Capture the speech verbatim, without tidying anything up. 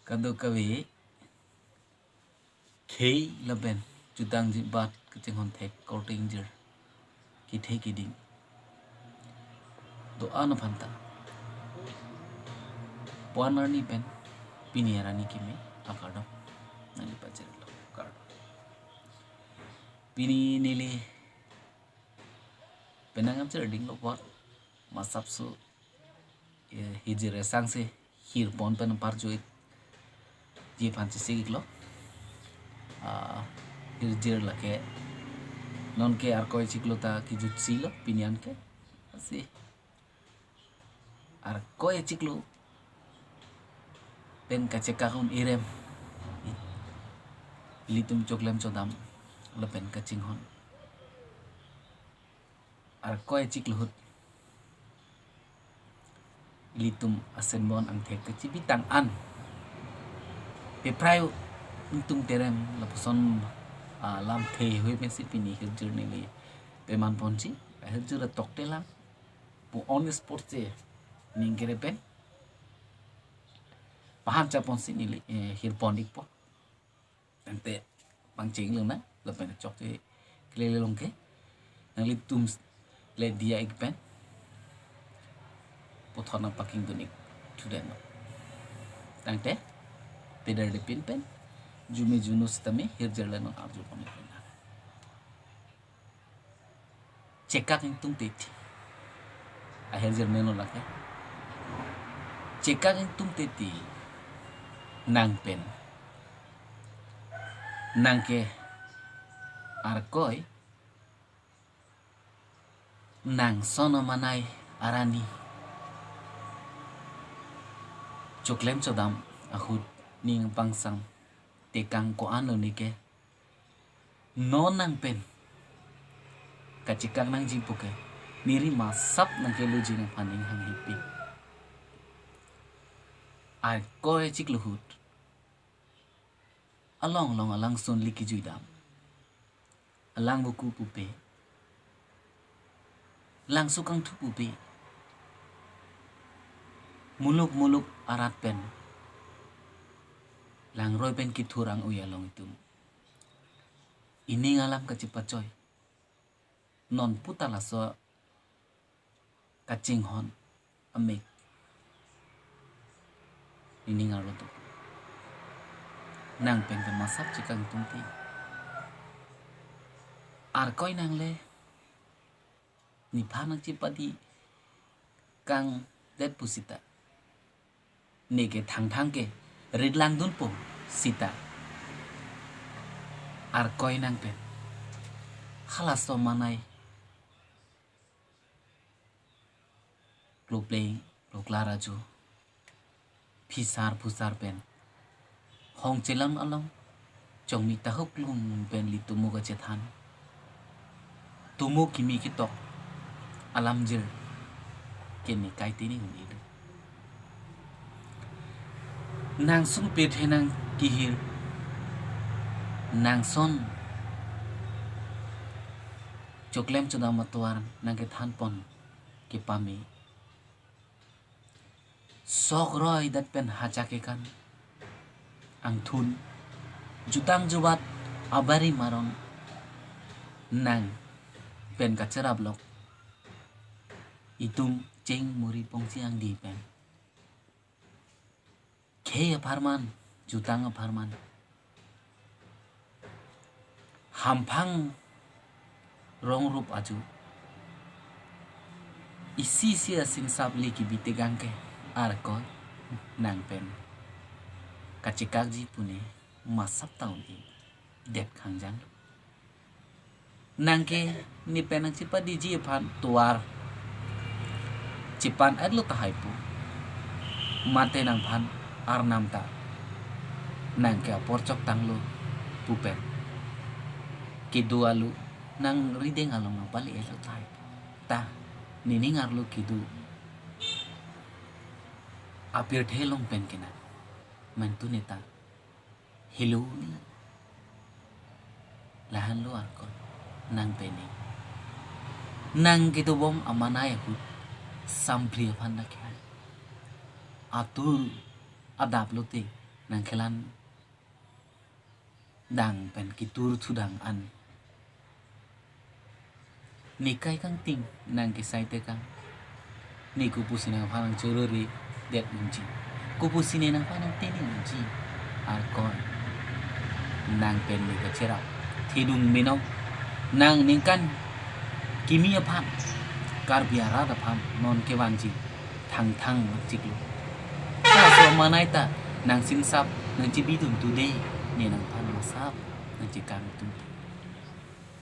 Kadokave khei lapen jutang jibat kachinghon thek korte ingjir, kethe keding do-an aphanta puan arni pen pini arni kimi akardom nangli pachirlo, kardom. Pini neli penang amchir dinglo apot masapso, eh, hirjir asangse hirpon pen parjo-ik ji aphan chesik-iklo. Ah, hirjir lake nonke Arkoi achiklo ta kejutsi lo pini anke. Lasi Arkoi achiklo pen kachekak un irem, ilitum choklem chodam lapen kachinghon Arkoi achiklo ahut ilitum asenbon angthek kachibitang an peprai ingtung terem lapuson, ah, lamthe hui pensi pini hirjir neli peman ponji. Hirjir atokte lang pu on spot se ning kere pen pahan chaponsi neli, eh, hirpon-ikpo. Tangte pangcheng luna lapen chokche kelele longke nanglitum le diya-ik pen puthot nangpakingdun-ik thuden. Tangte peder de pin pen jume junu sitame hirjir le nang arju pon-ik pen. Chekak ingtungte ti. Ahirjir meno lake. Chekak ingtungte ti. Nang pen. Nang ke Arkoi. Nang son amanai arni. Choklem chodam ahut ning pangsam tekang ko-an lo neke. Non nang pen kachekak nangji puke, neri masap nangkeloji nangphan ning hanghepi. Arkoi achiklo ahut along along alangsun liki juidam. Alang buku pupe. Langsu kangthu pupe. Muluk muluk arat pen. Langroi pen kithur ang-ui along itum. Ining alam kachepachoi. Non puta laso kachinghon amek. Ining arlo to. Nang pen ke masap chekak ingtungte. Arkoi nang le. Nephan nangchepadi kangdet pusita. Neke thangthang ke rit langdunpo sita. Arkoi nang pen. Halaso amanai. Klopleng, kloklar ajo. Phisar phusar pen. Hong chelam along. Chongmi tahuk lum pen ilitum mo kachethan. Tumo kimi kitok alamjir kene kaitini un-ilu. Nang sungpet he nang kehir. Nang son choklem chodam atovar nangkethanpon kepame. Sok roi dat pen hacha kekan. Angthun. Jutang jubat abari maron. Nang pen kacherap lok. Itum cheng muri pongsi angdi pen. Khei apharman, jutang apharman. Hamphang rong rup ajo. Isi isi asingsap le kibi tegang ke Arkoi nang pen. Kachekakji pune masap ta un-e det khangjang. Nang ke ne pen nangchepadiji aphan tovar chepan-etlo tahai pu. Mate nangphan arnam ta nang ke apor choktanglo pu pen. Kedo alu nang rideng along nangpale-etlo tahai pu. Ta nening arlo kedo apirthe along pen ke nang. Mantu neta. Hello ni. Lahenlo Arkoi. Nang pen ni. Nang kedobom amanai ahut. Samphli aphan dak hai. Atur adap lote. nangkelang dang pen ketur thudang an. Ne kai kangting nang kesai tekang. Ne kopusi nangphan nangchorore det unji. Kopusi ne nangphan nangtene unji. Arkoi. Nang pen ne kacherap. Thedung menok. Nang ningkan kimi aphan. Karbi arat aphan non kevanji. Thangthang nangchiklo. Laso amanai ta nang singsap nangchibidun tude. Ne nangphan masap nangchekangdun.